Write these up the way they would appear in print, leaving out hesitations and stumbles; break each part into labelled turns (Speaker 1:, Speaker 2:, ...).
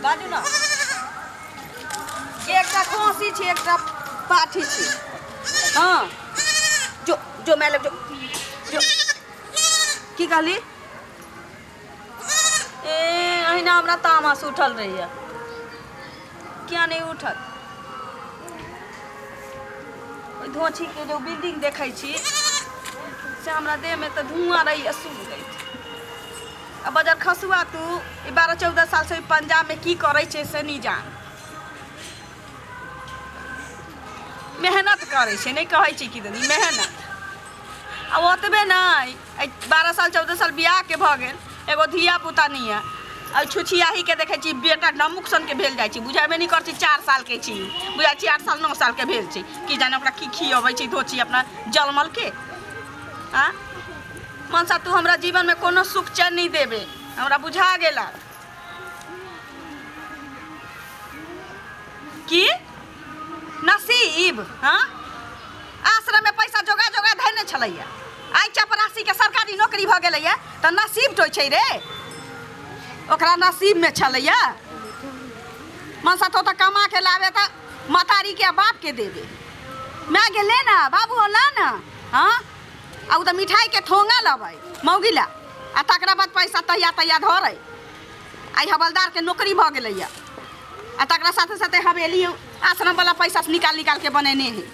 Speaker 1: बाजू ने। एकटा खसी छै, एकटा पाठी छै। हँ, जो जो माय लग जो जो। की कहली? ए अहिना हमरा तामस उठल रहैया। किया नहि उठत? ओहि धोछीके जे बिल्डिंग देखै छी से हमरा देहमे तऽ धुआँ रहैया सुनैत। आ बजर खसुआ तू ई 12-14 सालसँ पंजाबमे की करै छै से नहि जान। मेहनत करै छै, नहि कहै छै कि दीदी मेहनत। आ ओतबे नहि, एहि 12 साल 14 साल बियाहके भऽ गेल, एगो धिया पुता नहि यऽ। आ छुछियाहीके देखै छी बेटा नमुक सनके भेल जाइ छै, बुझेबे नहि करै छै 4 सालके छी, बुझाइ छै 8 साल 9 सालके भेल छै। की जाने ओकरा की खियबै छै धोची अपना जलमलके। आँ मनसा, तू हमरा जीवनमे कोनो सुख चैन नहि देबे, हमरा बुझा गेला। की नसीब? हाँ, आश्रममे पैसा जोगा जोगा धैने छलैया, आइ चपरासीके सरकारी नौकरी भऽ गेलैया तऽ नसीब टोइ छै रे। ओकरा नसीबमे छलैया। मनसा, तो तऽ कमा के लाबे तऽ महतारीके आ बापके देबे। माय गेले ने, बाबू ला ने। हाँ, आ ओ तऽ मिठाइके ठोंगा लबै मौगी ला, आ तकरा बाद पैसा तहिया तहिया धरै। आइ हवलदारके नौकरी भऽ गेलैया, आ तकरा साथे साथे हवेली आश्रम वाला पैसा से निकाल निकाल के बनेने है।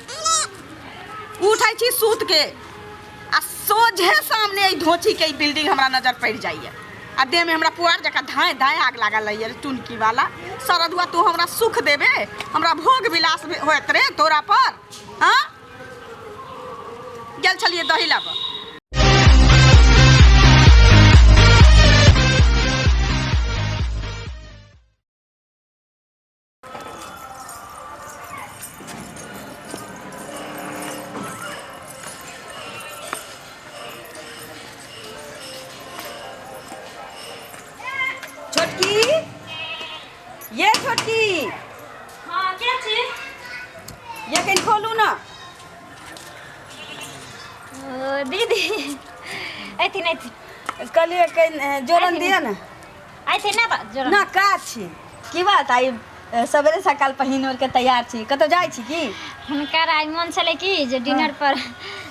Speaker 1: उठै छी सूत के आ सोझे सामने एहि धोची के बिल्डिंग हमरा नजर पड़ि जाइए, आ देहमे हमरा पुआर जकाँ धाँय धाँय आग लागल रहैए। टुनकी वाला सरदुआ, तू हमरा सुख देबे, हमरा भोग विलास होयत रे तोरा पर। हाँ, गेल छलियै दही लाबऽ। छोटकी, ये छोटकी।
Speaker 2: हाँ, के छी?
Speaker 1: ये कनि खोलू ना।
Speaker 2: ओ, दीदी, अथिन अथिन।
Speaker 1: कहलियै कनि जोरन दिअ ने।
Speaker 2: अथिन ना जोरन।
Speaker 1: ना काज छी। की बात, आइ सवेरे सकाल पहिन ओढ़ के तैयार छी, कतौ जाइ छी की?
Speaker 2: हुनकर आइ मोन छलै कि जे डिनर पर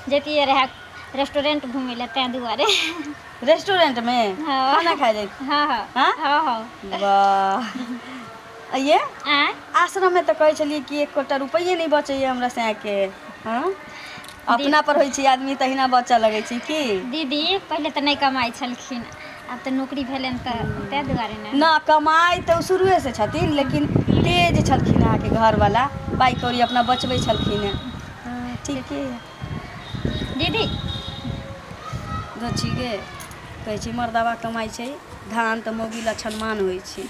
Speaker 2: जैतियै रहए रेस्टोरेंट घुमै लए, ताहि दुआरे।
Speaker 1: रेस्टोरेंट में?
Speaker 2: हाँ।
Speaker 1: खाना खाए जाए?
Speaker 2: हाँ हाँ।
Speaker 1: हाँ?
Speaker 2: हाँ हाँ।
Speaker 1: वाह, ये
Speaker 2: आँय?
Speaker 1: आश्रम में तऽ कहै छलियै कि एकोटा रुपैए नहि बचैए हमरा सैके। हँ, अपना पर होइ छै आदमी तहिना बचऽ लगै छै की।
Speaker 2: दीदी पहिले तऽ नहि कमाइ छलखिन, आब तऽ नौकरी भेलनि तऽ ताहि दुआरे ने।
Speaker 1: ना, कमाइ तऽ ओ शुरुएसँ छथिन, लेकिन तेज छलखिन अहाँके घरवला, पाइ कौड़ी अपना बचबै छलखिन हेँ। हँ, ठीके यऽ।
Speaker 2: दीदी।
Speaker 1: दोची गे, कहै छै मर्दाबा कमाइ छै धान तऽ मौगी लछनमान होइ छै।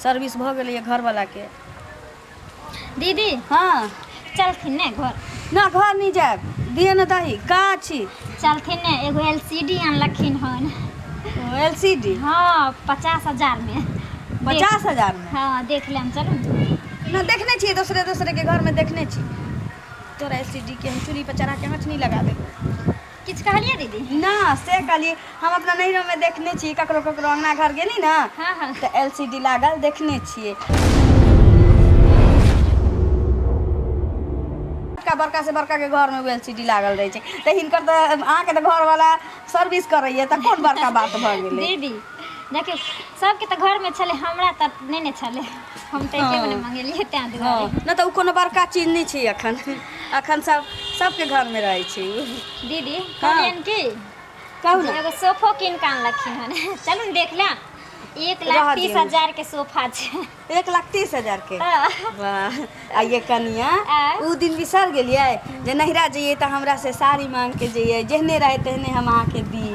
Speaker 1: सर्विस भऽ गेलैए घरवलाके।
Speaker 2: दीदी।
Speaker 1: हाँ।
Speaker 2: चलथिन ने घर?
Speaker 1: ना, घर नहीं जायब, दिए ने दही का छी।
Speaker 2: चलथिन ने, एगो एल सी डी अनलखिन हन।
Speaker 1: L C D?
Speaker 2: हाँ, 50,000 में।
Speaker 1: 50,000 में?
Speaker 2: हाँ, देख लेम, चलू
Speaker 1: ना। देखने छियै, दोसरे दोसरे के घर में देखने छी। तोरा एल सी डी के हम चूल्ही पर चढ़ा के आँच नहीं लगा देबो।
Speaker 2: किछु कहलियै दीदी?
Speaker 1: ना, से कहलियै हम अपना नैहरोमे देखने छियै, ककरो ककरो अङ्गना घर गेली ने
Speaker 2: हाँ हाँ
Speaker 1: तऽ एल सी डी लागल देखने छियै। बड़का बड़का से बड़का के घरमे एल सी डी लागल रहै छै, तऽ हिनकर तऽ अहाँके तऽ घरवाला सर्विस करैए, तऽ कोन बड़का बात भऽ गेलै?
Speaker 2: दीदी देखियौ, सबके तऽ घरमे छलै, हमरा तऽ नहि ने छलै, हम तऽ एके गो ने मंगेलियै ताहि दुआरे।
Speaker 1: नहि तऽ ओ कोनो बड़का चीज नहि छै, एखन एखन सब सबके घरमे रहै छै उ।
Speaker 2: दीदी, कहलियनि की
Speaker 1: कहू
Speaker 2: जे
Speaker 1: ने।
Speaker 2: एगो सोफो कीन कऽ आनलखिन हन, चलू ने देख ले। एक
Speaker 1: रहऽ
Speaker 2: लाख तीस
Speaker 1: दियौ।
Speaker 2: हजार के सोफा छै।
Speaker 1: 1,30,000 के?
Speaker 2: हँ।
Speaker 1: वाह, आ ये कनिया,
Speaker 2: आँय?
Speaker 1: उ दिन बिसर गेलियै जे नैहरा जइयै तऽ हमरा से साड़ी मांग के जइयै, जेहने रहै तेहने हम अहाँके दी।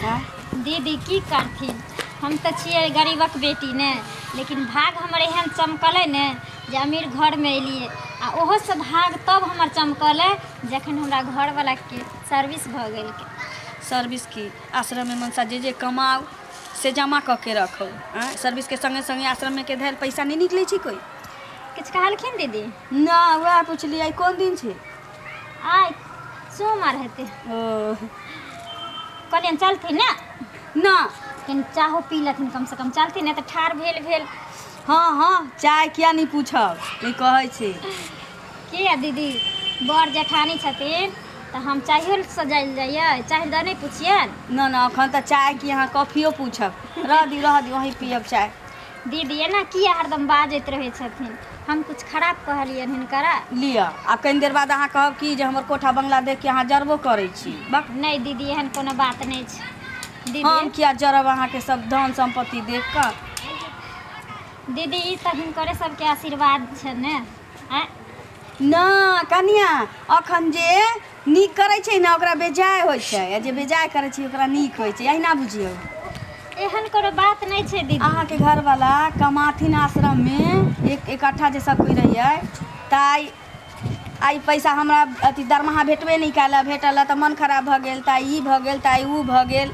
Speaker 1: आँय?
Speaker 2: दीदी, की करथिन, हम तऽ छियै गरीबक बेटी ने, लेकिन भाग हमर एहन चमकलै ने जे अमीर घरमे एलियै, आ ओहोसँ भाग तब हमर चमकलै जखन हमरा घरवलाके सर्विस भऽ गेल।
Speaker 1: सर्विस की? आश्रममे मनसा जे जे कमाउ से जमा कऽ के रखू। आँय, सर्विसके सङ्गे सङ्गे आश्रममे के धयल पैसा नहि निकलै छै कोइ।
Speaker 2: किछु कहलखिन दीदी?
Speaker 1: ना, वएह पुछलियै, आइ कोन दिन छै?
Speaker 2: आइ सोमवार हेतै।
Speaker 1: ओ।
Speaker 2: कहलियनि चलथिन ने।
Speaker 1: ना।
Speaker 2: कनि चाहो पी लेथिन कमसँ कम, चलथिन ने तऽ ठाढ़ भेल भेल
Speaker 1: हँ हँ, चाय किया नहि पूछब, ई कहै छी।
Speaker 2: किया दीदी, बड़ जेठानी छथिन तऽ हम चायो सजायल जाइए, चाय दऽ नहि पुछियनि?
Speaker 1: न न, अखन तऽ चाय की, अहाँ कॉफियो पूछब। रह दियौ, रह दियौ, अहीं पियब चाय।
Speaker 2: दीदी, एना किया हरदम बाजैत रहै छथिन? हम किछु खराब कहलियनि हिनकरा?
Speaker 1: लिअ, आब कनि देर बाद अहाँ कहब कि जे हमर कोठा बंगला देख के अहाँ जरबो करै छी। बक।
Speaker 2: नहि दीदी, एहन कोनो बात नहि छै दीदी।
Speaker 1: हम किया जरब अहाँके सब धन सम्पत्ति देख कऽ?
Speaker 2: दीदी, ई तऽ हिनकरे सबके आशीर्वाद छै ने, आँय?
Speaker 1: ना कनिया, अखन जे नीक करै छै ने ओकरा बेजाय होइ छै, आ जे बेजाय करै छै ओकरा नीक होइ छै, अहिना बुझियौ।
Speaker 2: एहन कोनो बात नहि छै दीदी।
Speaker 1: अहाँके घरवाला कमाथिन आश्रममे एक इकट्ठा जे सब कोइ रहियै, तऽ आइ आइ पैसा हमरा अथी दरमाहा भेटबे नहि कयल, भेटल तऽ मन खराब भऽ गेल, तऽ आइ ई भऽ गेल, तऽ आइ ओ भऽ गेल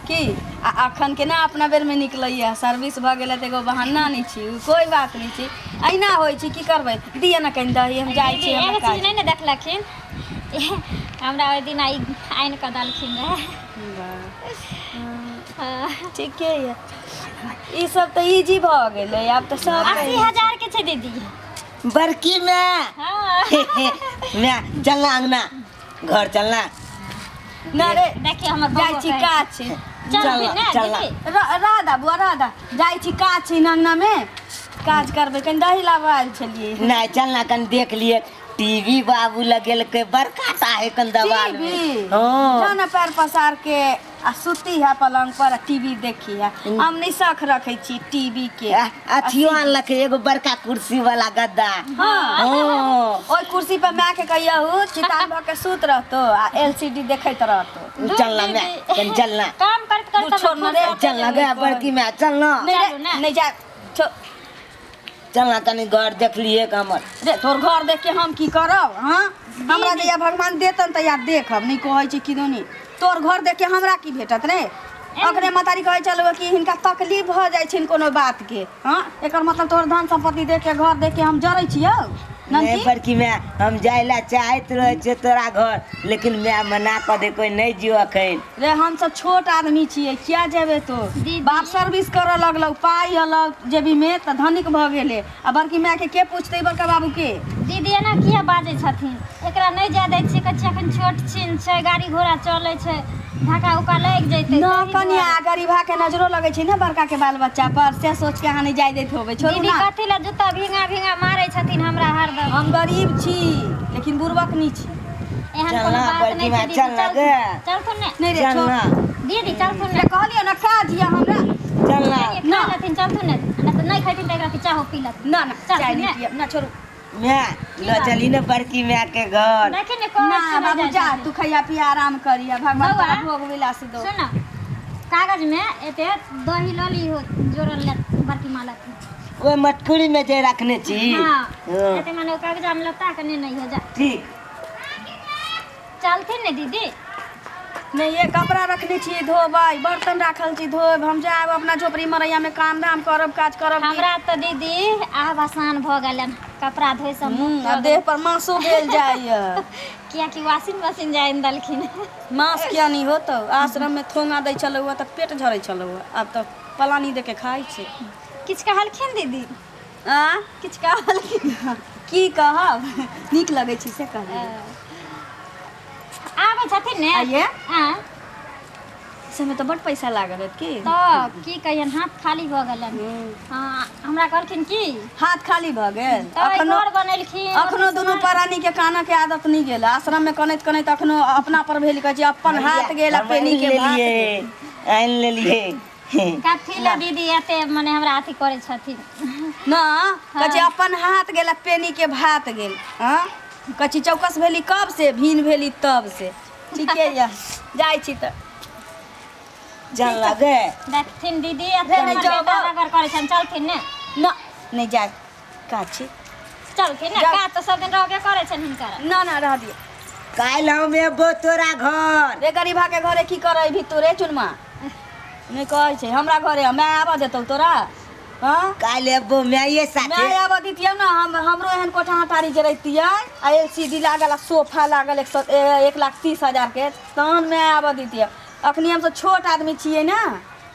Speaker 1: की। आ अखन केना अपना बेरमे निकलैए, सर्विस भऽ गेलै तऽ एगो बहाना नहि छी, ओ कोइ बात नहि छै, अहिना होइ छै। की करबै? दिअ ने कनि दही, हम जाइ
Speaker 2: दीदी
Speaker 1: छी, हमरा
Speaker 2: एगो
Speaker 1: काज।
Speaker 2: चीज नहि ने देखलखिन, हमरा ओहि दिन आइ आनि कऽ देलखिन रहए। हँ।
Speaker 1: ठीके यऽ, ई सब तऽ इजी भऽ गेलै आब तऽ सब।
Speaker 2: 80,000 के छै दीदी।
Speaker 3: बड़की माय।
Speaker 2: हँ।
Speaker 3: माय, चलना अंगना घर चलना।
Speaker 1: ना रे।
Speaker 2: देखियौ हमर
Speaker 1: जाइ
Speaker 2: बौआ
Speaker 1: छी
Speaker 2: कहै
Speaker 1: काज छै।
Speaker 2: चल
Speaker 3: चलना,
Speaker 2: ने
Speaker 3: चलना।
Speaker 2: दीदी।
Speaker 1: राधा बुआ, राधा, जाइ छी, काज छै अंगना मे, काज करबै। कनि दही लाबऽ आयल छलियै।
Speaker 3: नहीं, चलना, कन देख लिए टीवी बाबू लगेलकै बड़का सा है कन दवाल में।
Speaker 1: टीवी?
Speaker 3: हाँ।
Speaker 1: जा ने, पैर पसार के आ सुती है पलंग पर आ टीवी देखी है। हम नहीं शौक रखे छी टीवी के।
Speaker 3: अथियो आनलकै एगो बड़का कुर्सी वाला गद्दा।
Speaker 1: हाँ।
Speaker 3: हाँ।
Speaker 1: ओहि कुर्सी पर माय के कहियहु चितान भऽ के सुत रहतो आ एलसीडी देखैत रहतो।
Speaker 2: दूर
Speaker 3: चलना
Speaker 2: दीदी।
Speaker 3: मैं कन चलना।
Speaker 2: काम करत करत
Speaker 1: दूर छोड़ ना रे।
Speaker 3: चलना गया बड़की मैं, चलना।
Speaker 1: नहीं रे,
Speaker 2: चलू ना।
Speaker 1: नहीं जा,
Speaker 3: चलना, कनी घर देख लिए हमर।
Speaker 1: रे, तोर घर देख के हम की करब? हाँ, हमरा जहिया भगवान देतन तहिया देखब। नहि कहै छै किदोनी, तोर घर देख के हमरा की भेटत रे? अखने महतारी कहै छलौ कि हिनका तकलीफ भऽ जाइ छनि कोनो बात के। हाँ, एकर मतलब तोहर धन सम्पत्ति देख के, घर देख के हम जरै छियौ?
Speaker 3: नहीं
Speaker 1: ननकी
Speaker 3: बड़की माय, हम जाय ला चाहैत रहै छियै तोरा घर, लेकिन माय मना कऽ दे कोई नहीं जियो अखन।
Speaker 1: रे, हम सब छोट आदमी छियै, किया जेबे तो?
Speaker 2: दीदी।
Speaker 1: बाप सर्विस करऽ लगलौ, पाइ अलग जेबी में तऽ धनिक भऽ गेलै, आ बड़की माय के के पूछतै बड़का बाबू के?
Speaker 2: दीदी, एना किया बाजै छथिन? एकरा नहि जाय दै छियै, कहै छियै अखन छोट छिन छै, गाड़ी घोड़ा चलै छै, धक्का उक्का लागि जेतै।
Speaker 1: न
Speaker 2: ताहि
Speaker 1: कनिया,
Speaker 2: दुआरे।
Speaker 1: गरीबा के नजरो लगै छै ने बड़का के बाल बच्चा पर, से सोच के अहाँ नहि जाय दैत होबै। छोड़ू
Speaker 2: दीदी,
Speaker 1: ना।
Speaker 2: कथी लए जूता भींगा भींगा मारै छथिन हमरा हरदम?
Speaker 1: हम गरीब छी लेकिन बुड़बक नहि छी।
Speaker 2: एहन
Speaker 3: चल
Speaker 2: कोनो
Speaker 3: ना,
Speaker 2: बात
Speaker 3: बड़की
Speaker 2: नहि
Speaker 3: माय,
Speaker 2: छै दीदी।
Speaker 3: चल ना
Speaker 2: चल
Speaker 3: गे।
Speaker 2: चलथुन ने।
Speaker 1: नहि रे,
Speaker 3: चल
Speaker 1: छोड़।
Speaker 3: ना।
Speaker 2: दीदी, चलथुन ने।
Speaker 1: रे, कहलियौ ने, काज यऽ हमरा।
Speaker 3: चल ना।
Speaker 2: चलिए, खा लेथिन, चलथुन ने, नहि तऽ नहि खैथिन तऽ एकरा चाहो पी लेथिन।
Speaker 1: ना ना,
Speaker 2: चल
Speaker 1: चाय
Speaker 2: ने।
Speaker 1: नहि पियब ना, छोड़ू।
Speaker 3: माय, ल चली ने बड़की माय के घर।
Speaker 2: देखी ने, कहै
Speaker 1: ना
Speaker 2: छी नहि
Speaker 1: बाबू,
Speaker 2: जाइ
Speaker 1: जा
Speaker 2: छथिन।
Speaker 1: तू खैया पिया, आराम करिया, भगवान
Speaker 2: बौआ।
Speaker 1: तोरा भोग विलास दो।
Speaker 2: सुन, कागज में एते दही लऽ ली हो, जोड़ल ले बड़की माँ लथिन।
Speaker 3: ओहि मटकुरी में जे रखने छी?
Speaker 2: हाँ।
Speaker 3: हाँ।
Speaker 2: एते माने कागजा में लपटा के ने हो जा।
Speaker 3: ठीक।
Speaker 2: चलथिन ने दीदी।
Speaker 1: नहीं, ये कपड़ा रखने छियै धोबै, बर्तन राखल छी धोब। हम जायब अपना झोपड़ी मरैया में, काम धाम करब, काज करब की।
Speaker 2: हमरा तऽ दीदी आब आसान भऽ गेलन कपड़ा धोइ सब।
Speaker 1: आब देह पर मासो भेल जाइए।
Speaker 2: कियाकि वॉशिंग मशीन जानि देलखिन।
Speaker 1: मांस किया नहीं होतौ? आश्रम में थोंगा दै छलौ तऽ पेट झरै छलौ, आब तऽ पलानी दे के खाइ छै।
Speaker 2: किछु कहलखिन दीदी?
Speaker 1: आ किछु कहलखिन? की कहब, नीक लगै छै से कहलियै।
Speaker 2: आबै छथिन ने।
Speaker 1: आइए।
Speaker 2: आँय?
Speaker 1: समय तऽ बड पैसा लागल होत की?
Speaker 2: तऽ की कहियन, हाथ खाली भऽ गेलनि। हँ, हमरा कहलखिन की
Speaker 1: हाथ खाली भऽ गेल?
Speaker 2: तऽ
Speaker 1: अखनो
Speaker 2: घर बनेलखिन।
Speaker 1: अखनो दुनू प्राणी के कानऽ के आदत नहि गेल। आश्रम में कनैत कनैत अखनो अपना पर भेल, कहै छै अपन हाथ गेल आ
Speaker 3: हम
Speaker 1: पेनी
Speaker 3: आनि
Speaker 1: के भात
Speaker 3: लेलियै
Speaker 1: गेल।
Speaker 3: आनि लेलियै।
Speaker 2: कथी लए दीदी एते मने हमरा अथी करै छथिन?
Speaker 1: न कहै छै अपन हाथ गेल आ पेनी के भात गेल। हँ, कहै छी चौकस भेली कब से, भीन भेली तब से। ठीके यऽ, जाइ छी तऽ।
Speaker 3: चल लगे।
Speaker 2: देखथिन दीदी, एते
Speaker 1: रे, नहि
Speaker 2: हमर
Speaker 1: जाउ,
Speaker 2: बेटा
Speaker 1: बा।
Speaker 2: रगड़ करै छनि, चलथिन ने।
Speaker 1: न, नहि जाय, काज छै।
Speaker 2: चलथिन ने।
Speaker 1: जाउ।
Speaker 2: काज तऽ सब दिन रहबे करै छनि हिनकर।
Speaker 1: न न, रह दियौ।
Speaker 3: काल्हि हम एबो तोरा घर।
Speaker 1: रे, गरीबा के घरे की करै भी तू रे चुनमा? नहि कहै छै हमरा घरे माय आबऽ देतौ तोरा? हँ?
Speaker 3: काल्हि एबो माये साथे।
Speaker 1: माय आबऽ दितियौ ने, हम हमरो एहन कोठा हटारी जे रहितियै आ एलसीडी लागल आ सोफा लागल 1,30,000 के, तहन माय आबऽ दितियै। अखनी हमसब छोट आदमी छियै ने,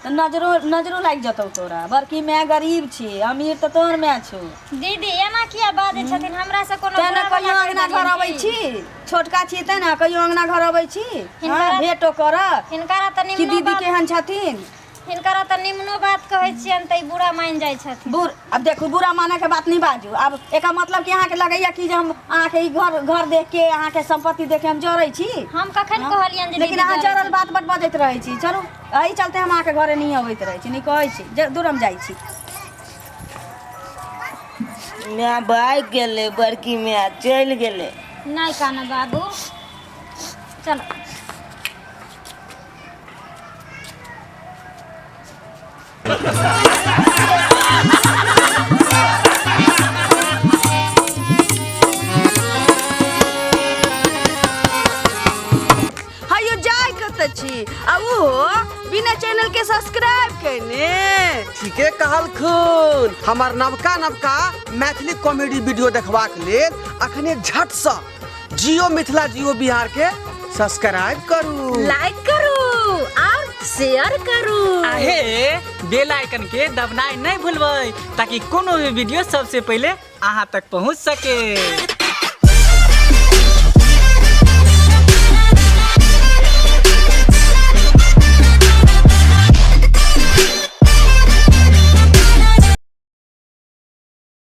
Speaker 1: तऽ नजरो नजरो लागि जेतौ तोरा। बड़की माय गरीब छी, अमीर तऽ तोहर माय छौ।
Speaker 2: दीदी, एना किया बाजै छथिन? हमरा से कोनो
Speaker 1: तेँ ने
Speaker 2: बुरा
Speaker 1: कहियो
Speaker 2: वाला
Speaker 1: अंगना
Speaker 2: कहि
Speaker 1: घर
Speaker 2: देलियनि
Speaker 1: अबै
Speaker 2: की?
Speaker 1: छी, छोटका छी तेँ ने कहियो अंगना घर अबै छी। हँ, भेंटो करऽ
Speaker 2: हिनकरा तऽ
Speaker 1: कि
Speaker 2: निमनो
Speaker 1: दीदी
Speaker 2: बात
Speaker 1: केहन छथिन।
Speaker 2: हिनकरा तऽ निमनो बात कहै छियनि तऽ ई बुरा मानि जाइ छथिन।
Speaker 1: बुर आब देखू, बुरा माने के बात नहीं बाजू। आब एकर मतलब कि अहाँके लगैया कि जे हम अहाँके ई घर घर देख के, अहाँके संपत्ति देख के हम जरै छी?
Speaker 2: हम कखन कहलियनि जे
Speaker 1: लेकिन
Speaker 2: दीदी
Speaker 1: अहाँ
Speaker 2: जरै
Speaker 1: जरल बात बड बजैत रहै छी। चलू, एहि चलते हम अहाँके घरे नहीं अबैत रहै छी, नहीं कहै छी जे दूर हम जाइ छी।
Speaker 3: माय भागि गेलै, बड़की माय चलि गेलै।
Speaker 2: नहि कानू बाबू, चलो।
Speaker 1: हयो, जाय कतऽ छी आ ओहो बिना चैनल के सब्सक्राइब केने?
Speaker 4: ठीके कहलखुन। हमर नवका नवका मैथिली कॉमेडी वीडियो देखबाक लेल अखने झटसँ जियो मिथिला जियो बिहार के सब्सक्राइब करू,
Speaker 5: लाइक करू और शेयर करू।
Speaker 6: आहे बेल आइकन के दबनाइ नहि भूलबै, ताकि कोनो भी वीडियो सबसे पहिले अहाँ तक पहुँच सके।